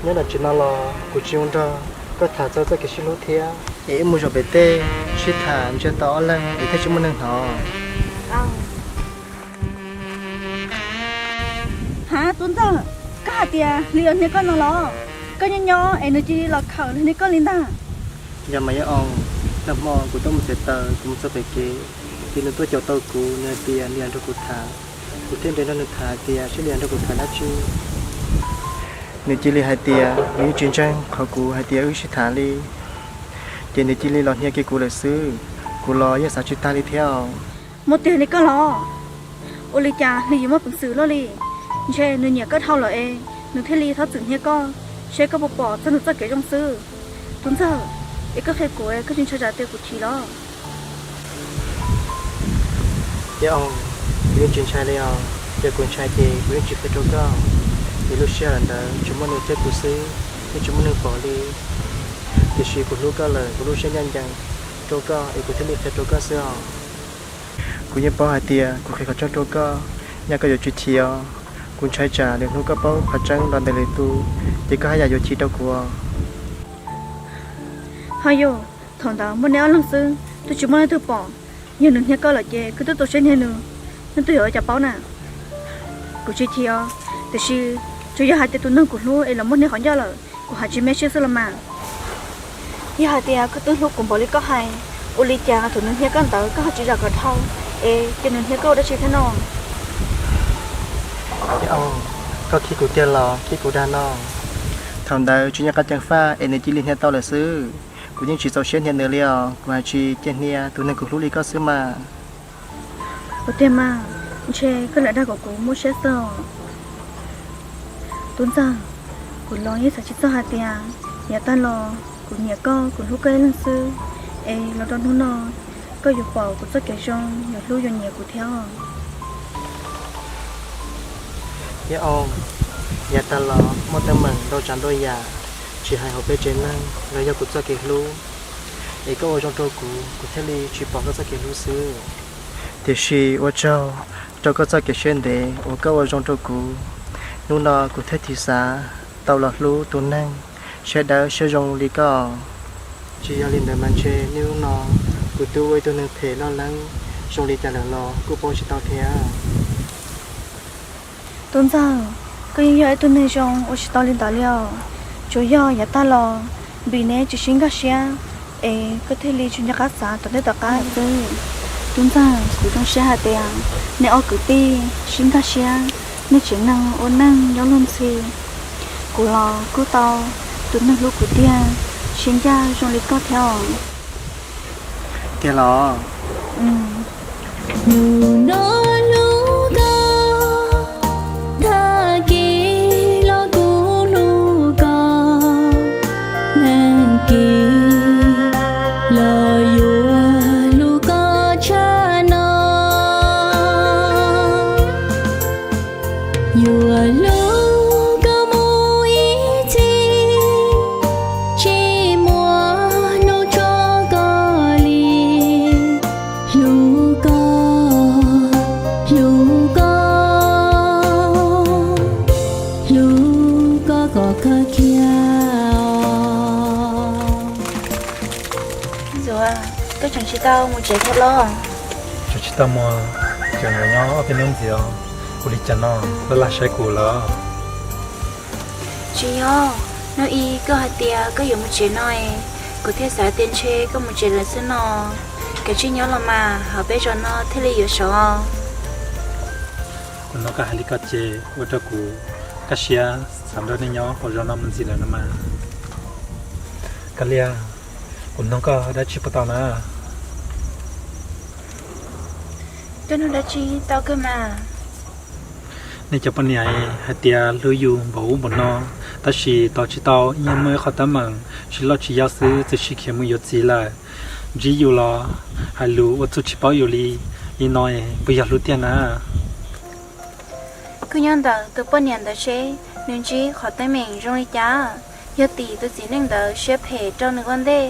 Nyob tom tsev no los kuv tsis zoo nrog koj tham txog txoj kev sib hlub thiab. Es wb mus zaum pem tej sib tham ntsiag to ob leeg es thiaj tsis muaj neeg hnov. Ha, tub ntxawg, koj hais tias Hli yuav hnia koj no los? Koj nyob nyob es nws cia li los khawm los hnia koj li ntag. Yog mas Yaj Oo, nag hmo kuv tuaj mus txiav taws, kuv mus txog pem kev, ces nws tuaj caum tau kuv, nws hais tias nws yuav nrog kuv tham. Kuv thiaj nres nrog nws tham tias seb nws yuav nrog kuv tham dab tsi. Nws cia li hais tias nws yeej tsis ntseeg qhov kuv hais tias wb sib tham li, ces nws cia li los hnia kiag kuv lawm xwb. Kuv los yeej xav tsis tag li thiab. Muaj tiag li koj los? Ua li cas Hli yuav muaj peev xwm luaj li? Ntshe nws nyiam koj dhau lawm es nws thiaj li txhob txwm hnia koj, seb koj puas pom txog nws txoj kev zoo xwb. Tub ntxawg, es koj qhia kuv es koj tsis ntshai tsam tias kuv chim los? Yaj Oo, kuv yeej tsis ntshai li os. Yog kuv ntshai ces kuv yeej tsis qhia rau koj. Ces lub sij hawm ntawd tsuas muaj nws thiab kuv xwb, yeej tsis muaj neeg pom li. Tiam sis kuv hlub koj lawm, kuv lub siab ncaj ncees rau koj es kuv thiaj li qhia rau koj xwb os. Kuv yeej paub hais tias kuv qhia qhov tseeb rau koj, nyaj koj yuav tsis chim os. Kuv ntshai tsam lwm hnub koj paub qhov tseeb los ntawm lwm tus, ces koj haj yam yuav chim rau kuv os. Ho yog thaum ntawd muaj neb ob leeg xwb, twb tsis muaj leej twg pom, yog nws hnia koj lawm ces koj twb txaus siab hnia nws, leej twg yuav ua cas paub na? Kuv tsis chim os, tiam sis tsuas yog hais tias tus neeg kuv hlub es los muab hnia qhov ncauj lawm, kuv hais tsis me siab xwb los mas. Yog hais tias koj twb hlub kuv npaum li koj hais, ua li cas thaum nws hnia koj ntawd koj ho tsis zam kom dhau, es ces nws hnia koj ua dab tsi thiab no? Koj khib kuv tiag los khib kuv dag no? Thaum ntawd tsis nco qab ceev faj es nws cia li hnia tau lawm xwb. Kuv yeej tsis txaus siab hnia nws li os, kuv hais tsis cia hnia tus neeg kuv hlub li koj xwb mas. Ua tiag mas, ntshe koj lam dag kom kuv muab siab xwb os. Tub ntxawg, kuv los yeej xav tsis txog hais tias yav tag los kuv nyiam koj, kuv hlub koj ib leeg xwb, es los rau hnub no koj yuav pom kuv txoj kev zoo, yuav hlub yuav nyiam kuv thiab os. Yaj Oo, yav tag los muaj teeb meem ntau tsav ntau yam, tsis hais hauv peb tsev neeg los yog kuv txoj kev hlub, es koj ua zoo rau kuv, kuv thiaj li tsis pom koj txoj kev hlub xwb. Tiam sis ua tsaug rau koj txoj kev siab ntev uas koj ua zoo rau kuv, hnub no kuv thiaj thiaj xav tau los hlub tus neeg siab dawb siab zoo li koj. Tsis yog li ntawd mas ntshe niaj hnub no kuv twb ua ib tug neeg phem loj leeb zoo li cas lawm los kuj paub tsis tau thiab. Tub ntxawg, koj yeej yog ib tug neeg zoo ua tsis tau li ntawd li os. Tsuas yog yav tag los vim neb tsis sib nkag siab es koj thiaj li tsis nco qab xav tom ntej tom qab xwb. Tub ntxawg, kuv zoo siab hais tias nej ob kwv tij sib nkag siab, nej tsev neeg ua neej nyob luag ntxhi. Kuv los kuj tau tus neeg hlub kuv tiag, sib ncaj zoo li koj thiab os. Tiag los? Hnub no hlub koj, tag kis los kuv hlub koj, nag kis los yuav hlub koj tshaj no. Yuav hlub koj mus ib txhis, tsis muaj hnub tso koj li. Hlub koj, hlub koj, hlub koj kom kawg kiag os. Ntxuav, koj tseem tsis tau mus tsev thiab los? Tseem tsis tau mus, tseem yuav nyob ob peb hnub ntxiv os. Ua li cas no, laj laj saib kuv lawm? Tsis yog, hnub ib koj hais tias koj yuav mus tsev no es kuv thiaj xav tias ntshe koj mus tsev lawm xwb no. Kav tsij nyob los mas, hauv peb zos no thiaj li yuav sov. Kuv hnov koj hais li ko ces ua rau kuv kaj siab xav nrog nej nyob hauv zos no mus ntxiv lawm no mas. Koj Liaj, kuv nug koj dab tsi puas tau na? Koj nug dab tsi tau kawg mas. Nej cov poj niam hais tias hlub yus npaum ub npaum no, tab sis tos tsis tau, yeej muaj ib qho teeb meem tsis loj tsis yau xwb txawm sib khiav mus yuav txiv lawm. Ntsib yus los hais lus ua txuj tsis paub yus li, li no puas yog hlub tiag na? Kuj nyob ntawm tus poj niam ntawd seb nws ntsib qhov teeb meem zoo li cas. Yog tim tus txiv neej ntawd siab phem rau nws ua ntej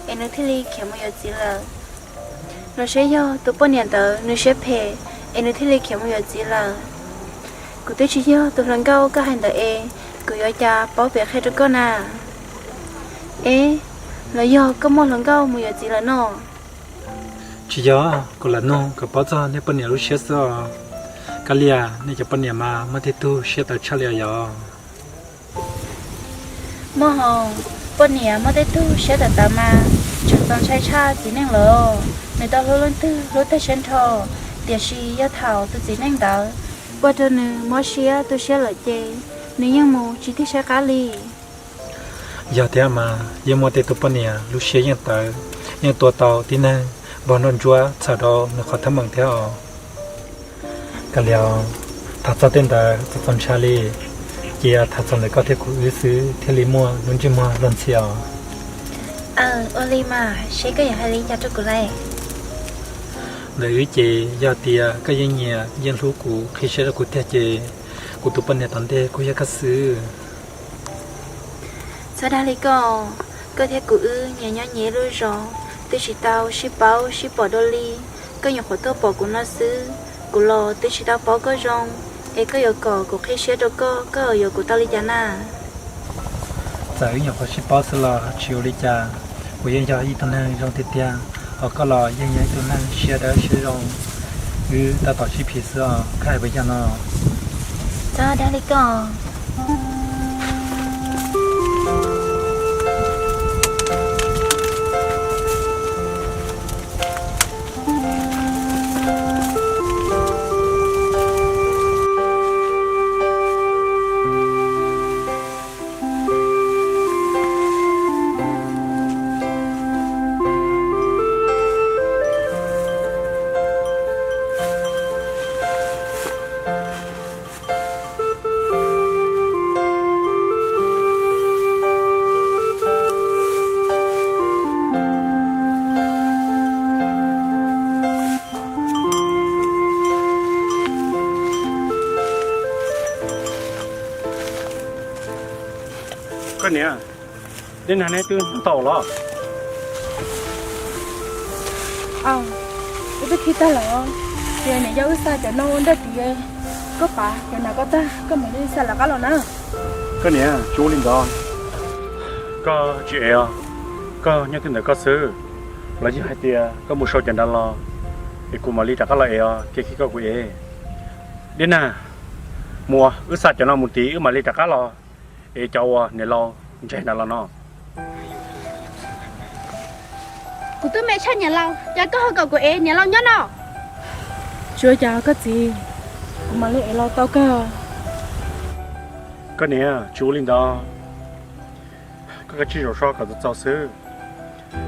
es nws thiaj li khiav mus yuav txiv lawm, los seb yog tus poj niam ntawd nws siab phem es nws thiaj li khiav mus yuav txiv lawm. Kuv twb tsis yog tus hluas nkauj koj hais ntawd es kuv yuav cas paub piav qhia rau koj na. Es, los yog koj muaj hluas nkauj mus yuav txiv lawm no? Tsis yog, kuv lam nug kom paub txog nej poj niam lub siab xwb os. Kab Lia, nej cov poj niam mas muaj tej tug siab tawv tshaj li os yog. Muaj hos, poj niam muaj tej tug siab tawv tawv mas tseem txaus ntshai tshaj txiv neej lawm. Nws tau hlub leej twg hlub tag siab nrho, tiam sis yog thaum tus txiv neej ntawd ua rau nws mob siab tu siab lawm ces nws yeej mus tsis tig saib qab li. Yog thiab mas yeej muaj tej tug poj niam lub siab yeej tawv, yeej tua tau tib neeg npog nroj ntsuab txhawm rau nws qhov teeb meem thiab os. Kab Lia, tham txog tej ntawd txaus txaus ntshai li, cia tham txog ntawm koj thiab kuv wb xwb thiaj li muaj lub ntsej muag luag ntxhi os. Aws, ua li mas seb koj yuav hais li cas rau kuv lawm. Ntawm wb ces yog tias koj yeej nyiam yeej hlub kuv qhib siab rau kuv tiag ces kuv tus poj niam tom ntej kuj yog koj xwb. Txhob dag li koj, koj thiab kuv wb nyias nyob nyias lub zos, twb tsis tau sib paub sib pom dua li. Koj nyuam qhuav tuaj pom kuv no xwb, kuv los twb tsis tau paub koj zoo, es koj yuav kom kuv qhib siab rau koj, koj yuav yuav kuv tau li cas na? Txawm wb nyuam qhuav sib paub xwb los tsis ua li cas, kuv yeej yog ib tug neeg zoo tiag tiag, hos koj los yeej yog ib tug neeg siab dawb siab zoo. Wb tab tom sib phim xwb os, koj hais puas yog no? Txhob dag li koj. Koj niam, dej nag neb twb noj tau los? Aw, wb twb khi tag lawm, ces niam yog wb xa cov no ua ntej tid, koj pav cov nas koj tag koj mam li xa lawv qab los na. Koj niam, tsis ua li ntawd, koj tsis ev os, koj nyob twj ntawm koj xwb, los yog hais tias koj mus sau cov nrad los es kuv mam li rov qab los ev os, cia khib koj kuv ev. Dej nag, mus, wb xa cov no mus tid wb mam li rov qab los ev cov uas niam laus ntseg nrad los no. Kuv twb me tshaj niam laus, cas koj ho kom kuv ev niam laus nyob no? Tsis ua cas koj txiv, kuv mam li ev los tau kawg. Koj niam, tsis ua li ntawd, koj kav tsij zaum so kom txaus txaus xwb.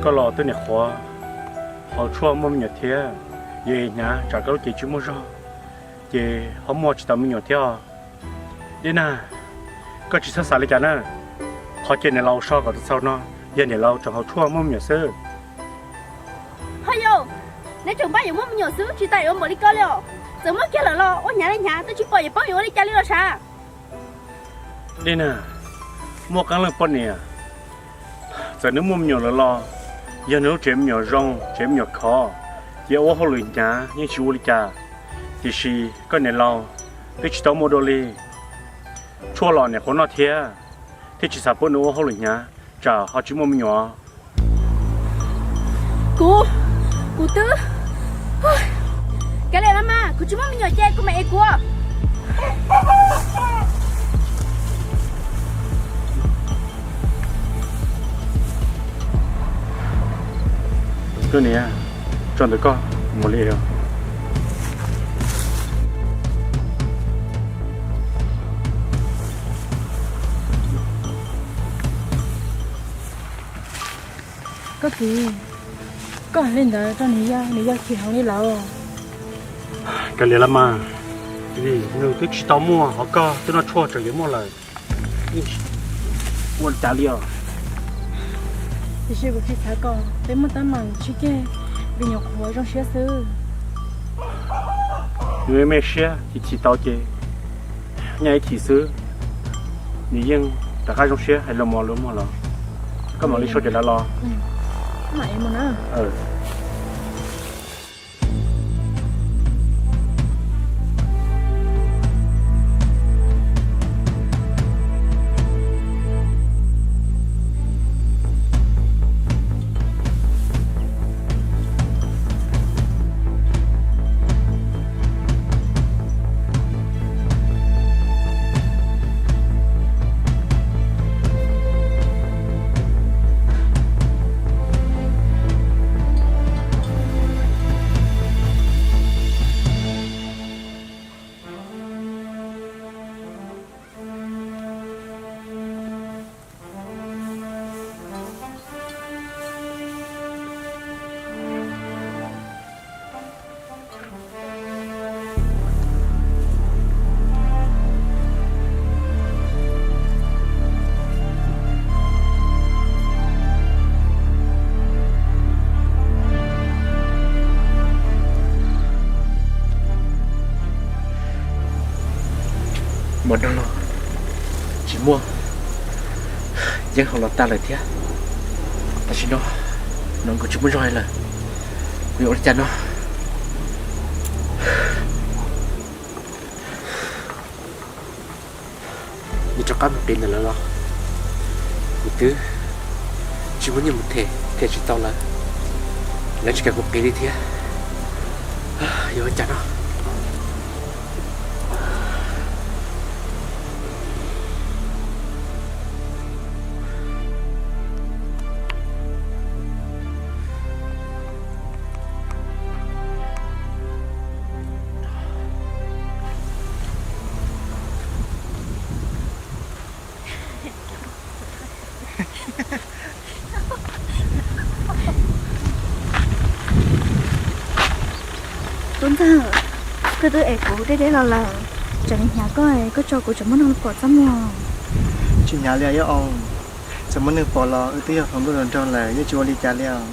Koj los twb niam qhuav, hauv tshuaj muaj me nyuam thiab, yog hnyav tsam koj lub cev tsis muaj zog, ces ho muaj tsis tau me nyuam thiab os. Dej nag, koj tsis txhob xav li cas na. Qhov cia niam laus so kom txaus txaus no yog niam laus tseem hauv tshuaj muaj me nyuam xwb. Ho yog, neb tseem npaj yuav muaj me nyuam xwb tsis tas yuav npaum li ko li os. Txawm muaj kiag lawm los ua hnyav li hnyav twb tsis pom yuav paub yuav ua li cas li los sav. Dej nag, muaj qee leej poj niam, txawm nws muaj me nyuam lawm los yog nws lub tsev me nyuam zoo tsev me nyuam khov, ces ua hauj lwm hnyav yeej tsis ua li cas. Tiam sis koj niam laus twb tsis tau muaj dua li, tshuaj los niam qhuav noj thiab, thiaj tsis xav pub nws ua hauj lwm hnyav tsam ho tsis muaj me nyuam. Kuv, kuv twb, kav liam los mas, kuv tsis muaj me nyuam ces kuv mam ev kuv. Koj niam, tso ntawm koj, mus li os. Koj txiv, koj hais li ntawd rau nws yog, nws yog chim heev li lawm. Kav liam los mas, nws twb tsis tau muaj, ho koj twb noj tshuaj tseem yuav muaj lawm, ua li cas li os? Tiam sis kuv tsis xav kom peb muaj teeb meem tsib ceg vim nyuam qhuav zoo siab xwb. Nws me siab chim chim tau ces nyob ib chim xwb, nws yeej rov qab zoo siab hais lus mos lus muag los. Koj mam li sau cov dav los. Hmo no los tsis muaj yeeb haus los tag lawm thiab. Tam sim no, no kuv tsis muaj zog li lawm, kuv yuav ua li cas no? Nws rov qab mus qiv ntawm lawv los, kuv twb tsis muaj nyiaj mus them, them tsis tau lawv, lawv tsis kam kuv qiv li thiab. Yuav ua cas no? Tub Ntxawg, koj twb ev kuv deb deb los lawm, tsam hnyav koj, koj tso kuv tsam muaj neeg pom txaj muag. Tsis hnyav li os Yob Oo, txawm muaj neeg pom los wb twb yog hluas nkauj hluas nraug lawm, yeej tsis ua li cas li os.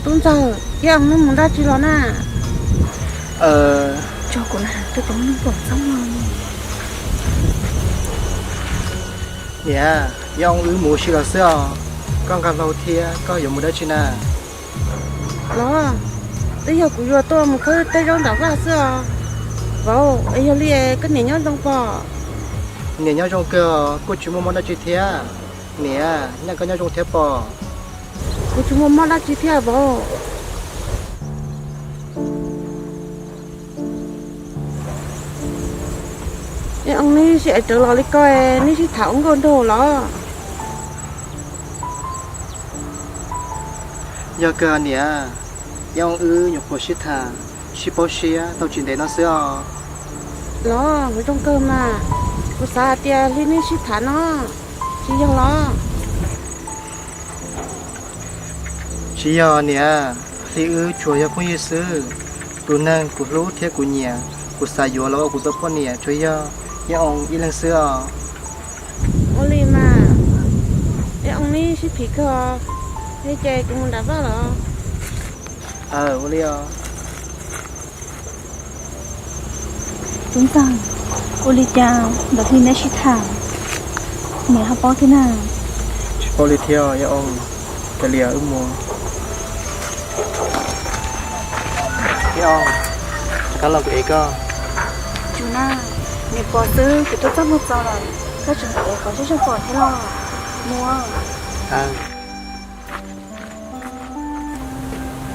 Tub Ntxawg, Yob Oo mus dab tsi los na? Tso kuv na, twb pom neeg pom txaj muag. Niam, Yob Oo wb mus ua si los xwb os, koj nqa hlau thiab koj yuav mus dab tsi na? Los, twb yog kuv yuav tuaj mus khawb tej zaub nram vaj xwb os. Vauv, es yog li koj niam nyob zoo pom? Niam nyob zoo kawg os, kuj tsis muaj mob dab tsi thiab. Niam, nyaj koj nyob zoo thiab pom? Kuv tsis muaj mob dab tsi thiab vauv. Yob Oo, neb sib ev rawv los li ko, neb sib tham ua nkauj nraug los? Yog kawg niam, Yob Oo wb nyuam qhuav sib tham, sib paub siab tau tsis ntev no xwb os. Los, zoo kawg mas, kuv xav hais tias hli neb sib tham no, tsis yog los? Tsis yog niam, hli wb tsuas yog phooj ywg xwb. Tus neeg kuv hlub thiab kuv nyiam, kuv xav yuav los ua kuv tus poj niam tsuas yog Yob Oo ib leeg xwb os. Ua li mas, Yob Oo neb sib phim kawg, li ces kuv mus nram vaj los. Aw, ua li os. Tub Ntxawg, ua li cas ntawm hli neb sib tham, niam ho paub thiab na? Tsis paub li thiab Yob Oo, cia li wb mus. Yob Oo, rov qab los kuv ev koj. Tsum na, niam pom xwb kuv tuaj txaj muag txaus lawm, koj tseem ev qhov zoo zoo pom thiab los. Mus.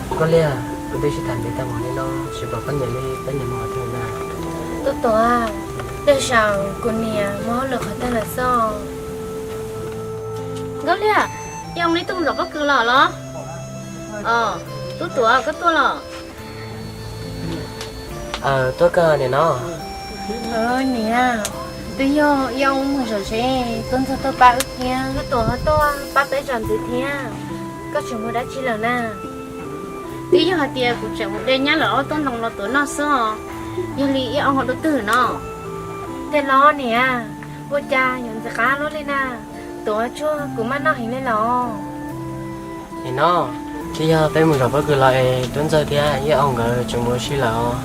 Nkauj Liag, kuv twb sib tham ntev tag npaum li no tsis pom koj niam li, koj niam mus qhov twg na? Tub Tuam, tej zaum kuv niam mus hauj lwm qhov twg lawm xwb. Nkauj Liag, Yob Oo neb tuaj mus zov pob kws los los? Tub Tuam, koj tuaj los? Tuaj kawg niam no. Niam, twb yog Yob Oo mus zom zeb, Tub Ntxawg tuaj pab wb thiab. Tub Tuam ho tuaj pab peb zom ntxiv thiab. Koj tseem mus dab tsi lawm na? Twb yog hais tias kuv tseem mus de nyab lawv ob tug ntoo los tuav noj xwb os. Yog li Yob Oo ho dua twg no? Tej los niam, ua cas yuav ntxim qab luaj li na? Tuav tsuag kuv maj noj heev li los. Nim no, twb yog peb mus zov pob kws los es Tub Ntxawg thiab Yob Oo nkawd tseem mus ua si lawm os.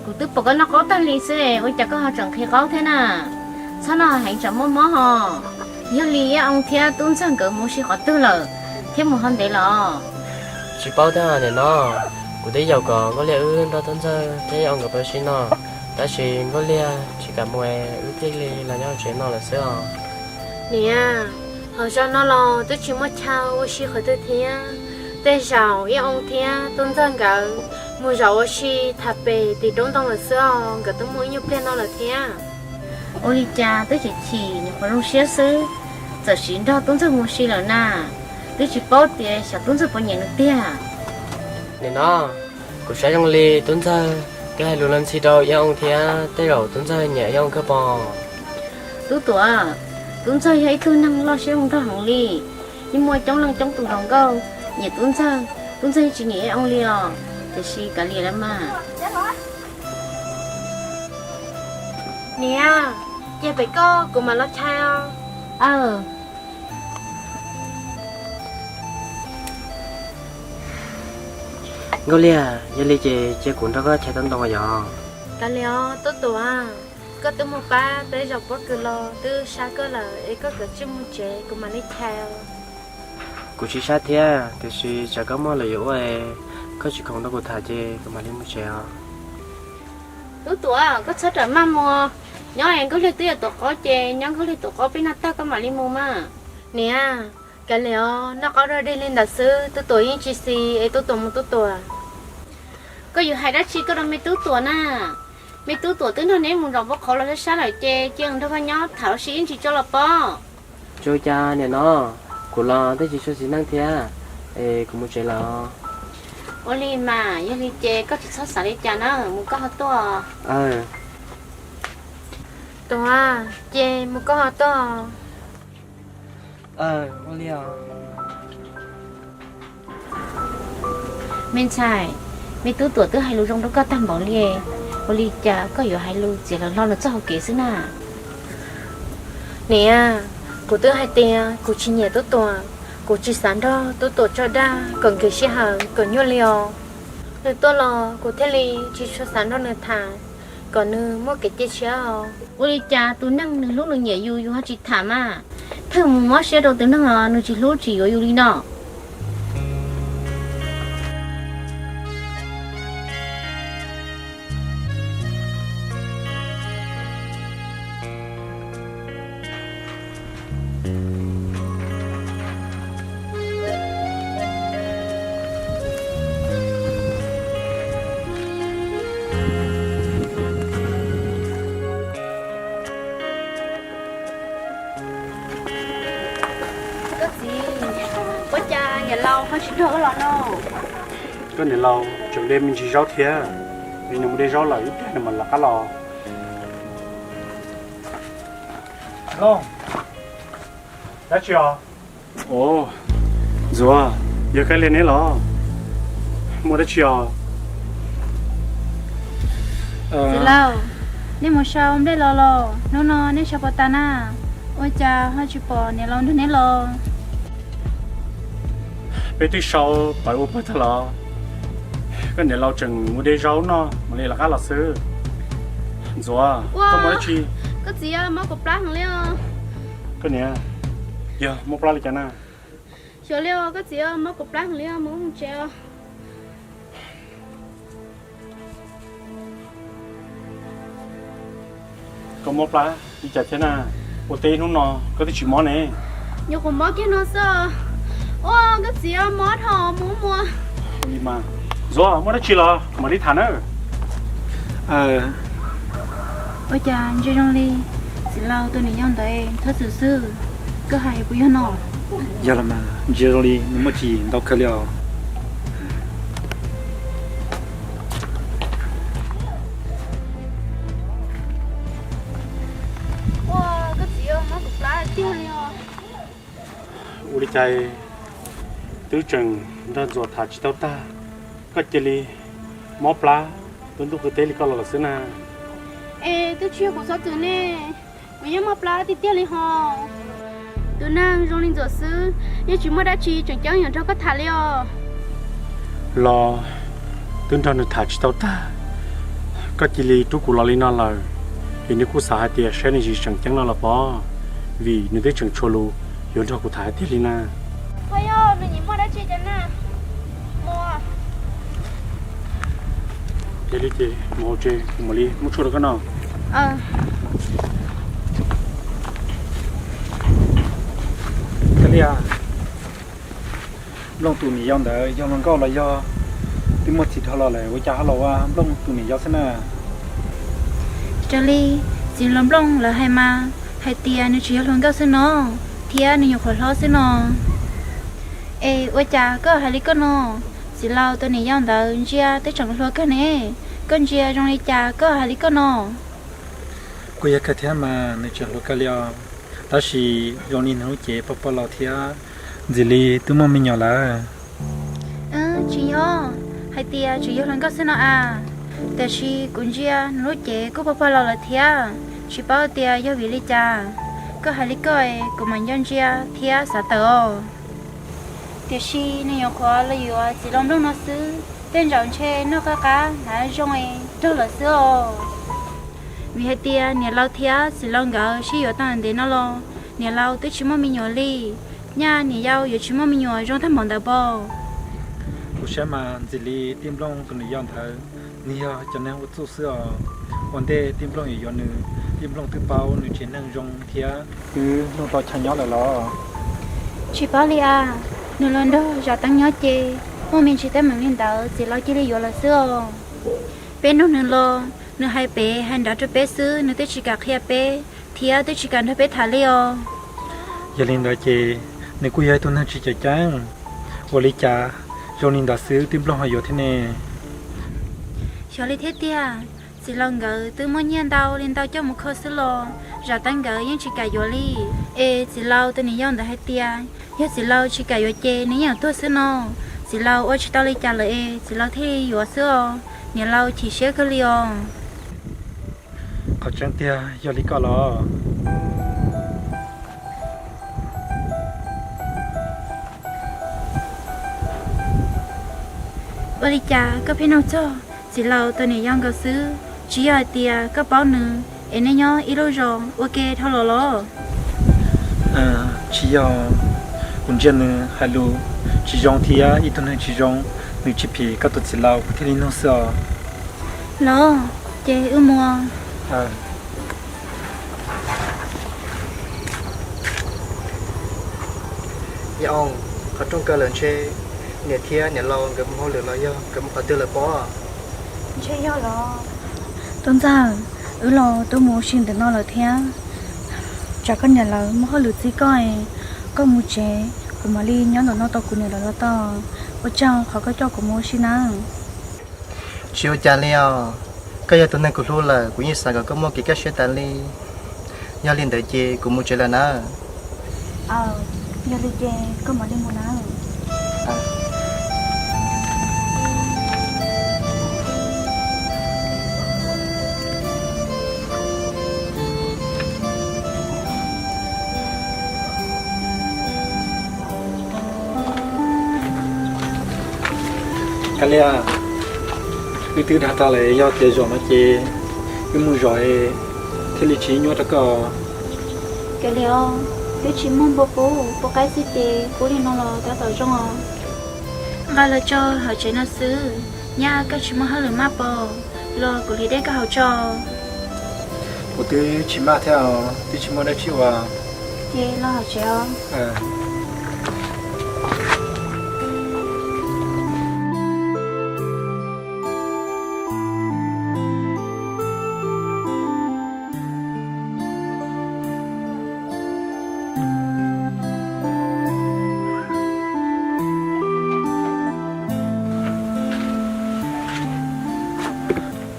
Kuv twb pom koj noj qaub tag li xwb, ua cas koj ho tseem nqhis qaub thiab na? Txhob noj heev tsam muaj mob ho. Yog li Yob Oo thiab Tub Ntxawg nkawd mus ua si qhov twg lawm, thiab mus ho ntev los? Tsis paub thiab nim no, kuv twb yaum kom Nkauj Liag wb nrog Tub Ntxawg thiab Yob Oo nkawd pab sib noj, tab sis Nkauj Liag tsis kam mus, wb thiaj li los nyob tsev no lawm xwb os. Niam, hauv zos no los twb tsis muaj chaw ua si qhov twg thiab. Tej zaum Yob Oo thiab Tub Ntxawg nkawd mus zov ua si tham pem tim roob ntoo lawm xwb os, nkawd twb mus ib nyuag pliag no lawm thiab. Ua li cas twb chim chim nyuam qhuav zoo siab xwb, txawm sim nrog Tub Ntxawg mus ua si lawm na. Twb tsis paub tias xyov Tub Ntxawg puas nyiam nws tiag. Nim no, kuv saib zoo li Tub Ntxawg twb hais lus luag ntxhi rau Yob Oo thiab, tej zaum Tub Ntxawg nyiam Yob Oo kawg pom. Tub Tuam, Tub Ntxawg yog ib tug neeg loj siab zoo nraug heev li. Yeej muaj coob leej coob tus hluas nkauj nyiam Tub Ntxawg, Tub Ntxawg yeej tsis nyiam Yob Oo li os. Tiam sis kav liam lawm mas. Niam, Ces pem koj kuv mam los chais os. Aw. Nkauj Liag, yog li ces cia kuv nrog koj chais tau ntoo yom. Kav liam os Tub Tuam, koj twb mus pab peb zos pob kws los twb sab koj lawm es koj kav tsij mus tsev kuv mam li chais os. Kuv tsis sab thiab, tiam sis tsam koj muaj lawm yuav ua, koj tsis khoom nrog kuv tham ces kuv mam li mus tsev os. Tub Tuam, koj txhob rawm maj mus, nyob es Nkauj Liag twb yuav tuav qaub ces nyob Nkauj Liag tuav qaub peb noj tag koj mam li mus mas. Niam, kav liam os, noj qaub dog dig li ntawd xwb Tub Tuam yeej tsis xis es Tub Tuam mus Tub Tuam. Koj yuav hais dab tsi koj rau me Tub Tuam na? Me Tub Tuam twb nrog neb mus zos npab qhov los sab sab lawm ces cia nrog koj nyob tham ua si ib ntsis tso los pob. Tsis ua cas niam no, kuv los twb tsis tshua xis neej thiab, es kuv mus tsev lawm. Ua li mas, yog li ces koj tsis txhob xav li cas na, mus koj ho tuaj. Tuam, ces mus koj ho tuaj. Me ntxhais, me Tub Tuam twb hais lus zoo rau koj tag npaum li, ua li cas koj yuav hais lus txiav hlo nws txoj hau kev xwb na? Niam, kuv twb hais tias kuv tsis nyiam Tub Tuam, kuv tsis xav nrog Tub Tuam tso dag kom nqhis sij hawm kom nyuaj li os. Nws tuaj los kuv thiaj li tsis tshua xav nrog nws tham, kom nws muaj kev cia siab os. Ua li cas tus neeg nws hlub nws nyiam yus yus ho tsis tham mas? Thwj mus mob siab rau tus neeg os nws tsis hlub tsis yuav yus li no. Koj txiv, ua cas niam laus ho tsis nrog wb los no? Koj niam laus tseem de me ntsis zaub thiab, nws mus de zaub lawm ib pliag nws mam rov qab los. Dab tsi os? Ntxuav, yog Kab Lia neb los? Muaj dab tsi os? Txiv laus, nej mus sau nplej los los? Hnub no nej sau puas tas na? Ua cas ho tsis pom niam laus nrog neb los? Peb twb sau pawg ua pawg tag los, koj niam laus tseem mus de zaub noj mam li rov qab los xwb. Ntxuav, koj muaj dab tsi? Koj txiv, mob kuv plab heev li os. Koj niam, yog mob plab li cas na? Xyov li os koj txiv, mob kuv plab heev li os, mus ua mus tsev os. Koj mob plab li cas thiab na? Ua teb hnub no koj twb tsis mob ne. Nyuam qhuav mob kiag no xwb. Ua koj txiv, mob dhau mus ua mus. Ntxuav, muaj dab tsi los mam li tham na. Ua cas ntsia zoo li txiv laus tus niam yau ntawd txhob txwm xwb, koj hais puas yog no? Yog los mas, ntsia zoo li nws muaj tsis ntau kawg li os. Ua koj txiv, mob kuv plab tiag li os. Ua li cas twb tseem nrog Ntxuav tham tsis tau tag, koj cia li mob plab tu ntuj qw teb li koj los lawm xwb na. Es twb tsis yog kuv txhob txwm ne, kuv yeej mob plab tiag tiag li hos. Tus neeg zoo li Ntxuav xwb yeej tsis muaj dab tsi tseem ceeb yuav nrog koj tham li os. Los twb nrog nws tham tsis tau tag, koj cia li rub kuv los li no lawm, es nws kuj xav hais tias saib nws tsis tseem ceeb no los pob, vim nws twb tseem tshuav lus yuav nrog kuv tham hais tiag li na. Ho yog nws nyiam muaj dab tsi cas na? Mus. Yog li ces mus hauv tsev, kuv mam li muab tshuaj rau koj noj. Kab Lia, Nplooj tus niam yau ntawd yog hluas nkauj los yog twb muaj txiv dhau los lawm, ua cas ho los ua Nplooj tus niam yau xwb na? Raws li txiv hluas Nplooj lawv hais mas, hais tias nws tsis yog hluas nkauj xwb no, thiab nws nyuam qhuav hlob xwb no. Es ua cas koj hais li koj no? Txiv laus tus niam yau ntawd ntsia twb tseem hluas kawg ne, koj ntsia zoo li cas koj hais li koj no? Kuj yog kawg thiab mas, nws tseem hluas kawg li os, tab sis zoo li nws lub cev pog pog laus thiab, ntxim li twb muaj me nyuam lawm. Tsis yog hais tias tseem yog hluas nkauj xwb no as, tiam sis kuv ntsia nws lub cev kuj pog pog laus lawm thiab. Tsis paub tias yog vim li cas koj hais li koj es kuv mam nco ntsia thiab xav tawm os. Tiam sis nws nyuam qhuav los yuav txiv laus Nplooj no xwb, tej zaum ntshe noj qab qab hnav zoo es raug lawm xwb os. Vim hais tias niam laus thiab txiv laus nkawd sib yuav tau ntev no los niam laus twb tsis muaj me nyuam li, nyaj niam yau yuav tsis muaj me nyuam zoo tag npaum ntawd pob. Kuv saib mas ntxim li Tij Nplooj tus niam yau ntawd, nws yog cov neeg ua txuj xwb os. Ua ntej Tij Nplooj yuav yuav nws, Tij Nplooj twb paub nws tsev neeg zoo thiab twb hlub tau chaw nyob lawm los? Tsis paub li as, nws los nrog Zam Teeb nyob ces muaj me ntsis teeb meem li ntawd txiv laus cia li yuav lawm xwb os. Peb nug nws los nws hais pem hais nrad rau peb xwb, nws twb tsis kam qhia peb thiab twb tsis kam nrog peb tham li os. Yog li ntawd ces nws kuj yog ib tug neeg tsis cawm ceeb. Ua li cas zoo li ntawd xwb Tij Nplooj ho yuav thiab ne? Xyov li thiab tiag, txiv laus nkawd twb muaj nyiaj ntau li ntau coj mus kho xwb los Zam Teeb nkawd yeej tsis kam yuav li. Es txiv laus tus niam yau ntawd hais tias yog txiv laus tsis kam yuav ces nws yeej yuav tuag xwb no. Txiv laus ua tsis tau li cas lawm es txiv laus thiaj li yuav xwb os. Niam laus chim siab kawg li os. Qhov tseeb tiag yog li koj los? Ua li cas koj pheej nug txog txiv laus tus niam yau nkawd xwb? Tsis yog hais tias koj paub nws es nej nyob ib lub zos ua ke dhau los los? Tsis yog, kuv ntsia nws hais lus tsis zoo thiab ib tug neeg tsis zoo, nws tsis phim koj tus txiv laus kuv thiaj li nug xwb os. Los, ces wb mus. Yog, qhov rooj kaw lawm ntshe niam thiab niam laus nkawd mus hauj lwm los yog nkawd mus qhov twg lawm pob? Ntshe yog los. Tub ntxawg, wb los twb mus ua si ntawm no lawm thiab. Tsam koj niam lawv muaj hauj lwm txib koj, koj mus tsev, kuv mam li nyob ntawm no tos kuv niam lawv los tau. Ua tsaug qhov koj coj kuv mus ua si nawb. Tsis ua cas li os, koj yog tus neeg kuv hlub lawm kuv yeej xav kom koj muaj kev kaj siab tas li. Yog li ntawd ces kuv mus tsev lawm nawb. Yog li ces koj mam li mus nawb. Kav liam, wb twb dag tag lawm, yog tias zaum no ces wb mus zov thiaj li tsis nyuaj rau koj. Kav liam, twb tsis muaj npua pub, pub qaib xwb ces pub li no los tab tom zoo os. Nqa los tso hauv tsev no xwb, nyaj koj tsis muaj hauj lwm maj pom los kuv hliv dej koj haus tso. Kuv twb tsis maj thiab os, twb tsis muaj dab tsi ua. Ces los hauv tsev os.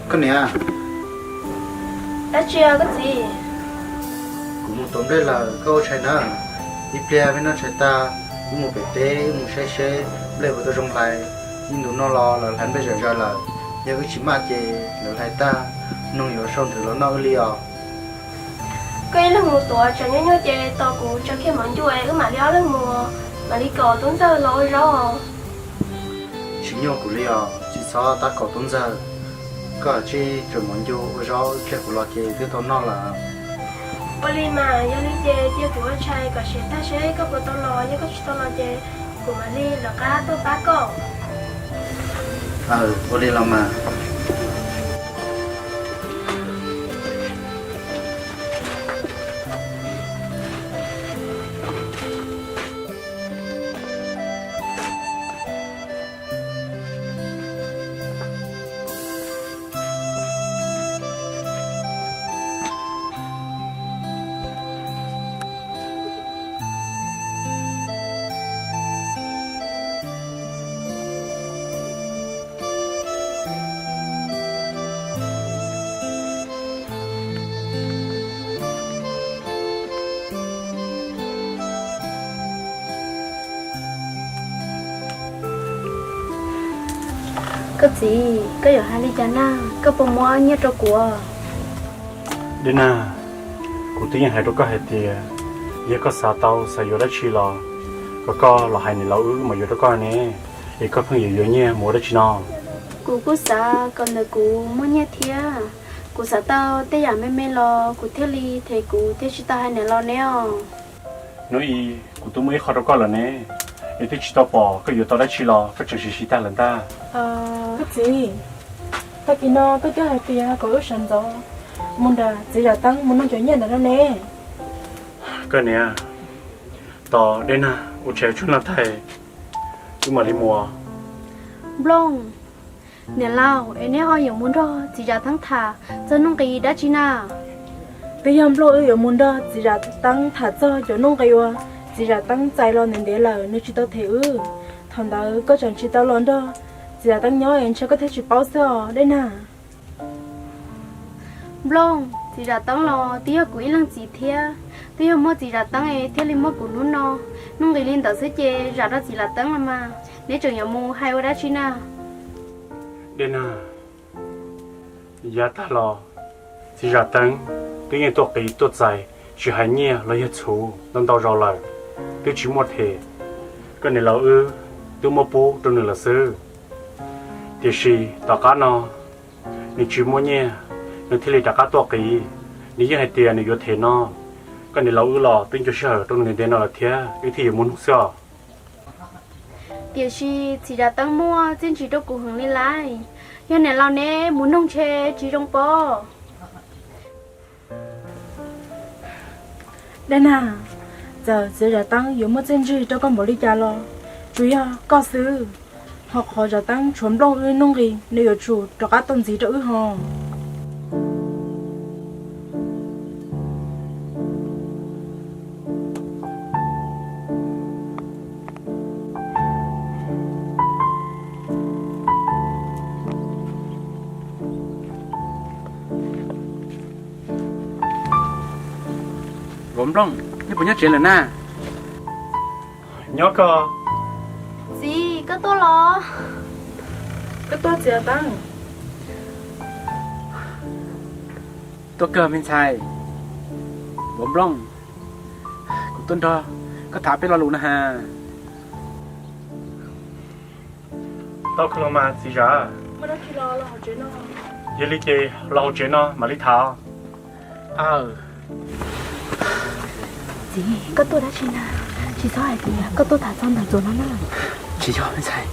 Koj niam. Dab tsi os koj txiv? Kuv mus tuav nplej lawm, koj ua tshais na. Ib pliag peb noj tshais tag, wb mus pem teb, wb mus saib seb nplej puas tau zoo hlais. Ib ntus no los lawv hlais nplej zom zaws lawm, yog wb tsis maj ces lawv hlais tag, noog yuav sau nthwv los noj wb li os. Koj ib leeg mus tuav, tsam nyob nyuaj ces tos kuv tso kiag mov ncua es wb mam li ob leeg mus, mam li kom tub ntxawg los ua zaub. Tsis nyuaj kuv li os, tsis txhob tab kaum tub ntxawg. Koj tsij tso mov ncua ua zaub, ib pliag kuv los ces twb tau noj lawm. Ua li mas, yog li ces cia kuv ua tshais kom siav tag seb koj puas tau los, yog koj tsis tau los ces kuv mam li lawv qab tuaj pab koj. Aw, ua li los mas. Koj txiv, koj yuav hais li cas na? Koj puas muab nyiaj rau kuv? Dej na, Kuv twb yeej hais rau koj hais tias, yog koj xav tau xav yuav dab tsi los, kom koj los hais niam laus wb mam yuav rau koj ne, es koj pheej yuav yuav nyiaj mus ua dab tsi no? Kuv kuj xav kom ntawm kuv muaj nyiaj thiab. Kuv xav tau tej yam me me los kuv thiaj li them kuv thiaj tsis tau hais niam laus neb os. Hnub i, kuv twb muaj ib qho rau koj lawm ne, es twb tsis tau pom koj yuav tau dab tsi los koj tseem siv siv tag lawm ntag. Koj txiv, tag kis no koj twb hais tias kom wb sawv ntxov mus nrog txiv Zam Teeb mus nug cov nyiaj ntawd rau ne. Koj niam, tos Dej Nag ua tshais tsug noj tag, wb mam li mus. Nplooj, niam laus, es neb ho yuav mus nrog txiv Zam Teeb tham txog nuj nqis dab tsi na? Twb yog Nplooj wb yuav mus nrog txiv Zam Teeb tham txog cov nuj nqis uas txiv Zam Teeb txais los ntev ntev lawm nws tsis tau them wb. Thaum ntawd koj tseem tsis tau los nrog txiv Zam Teeb nyob es ntshe koj thiaj tsis paub xwb os Dej Nag. Nplooj, txiv Zam Teeb los twb yog kuv ib leej txiv thiab, twb yog muaj txiv Zam Teeb es thiaj li muaj kuv hnub no. Nuj nqis li ntawd xwb ces zam rau txiv Zam Teeb los mas, neb tseem yuav mus hais ua dab tsi na? Dej Nag, yav tag los txiv Zam Teeb twb yeej tuaj qiv tuaj txais, tsis hais nyiaj los yog txhuv ntau ntau zaus lawm, twb tsis muaj them. Koj niam laus wb twb muab pub rau nws lawm xwb. Tiam sis tom qab no nws tsis muaj nyiaj, nws thiaj li rov qab tuaj qiv. Nws yeej hais tias nws yuav them no. Koj niam laus wb los twb nco sij hawm rau nws ntev no lawm thiab, wb thiaj yuav mus nug xwb os. Tiam sis txiv Zam Teeb muaj txiaj ntsig rau kuv heev li lauj. Yog niam laus neb mus nug ntshe tsis zoo pob. Dej Nag, txawm txiv Zam Teeb yuav muaj txiaj ntsig rau koj npaum li cas los tsuas yog koj xwb. Ho qhov Zam Teeb tshuav Nplooj wb nuj nqis nws yuav tsum rov qab tuaj ntxiv rau wb ho. Vauv Nplooj, neb puas nyob tsev lawm na? Nyob koj. Txiv, koj tuaj los? Koj tuaj txiv Teeb? Tuaj kawg me ntxhais. Vauv Nplooj, kuv tuaj nrog koj tham peb lo lus na has. Tau kawg los mas txiv Zam. Yog li ces los hauv tsev no mam li tham. Txiv, koj tuaj dab tsi na? Tsis txhob hais tias koj tuaj tham txog ntawm Ntxuav no na. Tsis yog me ntxhais,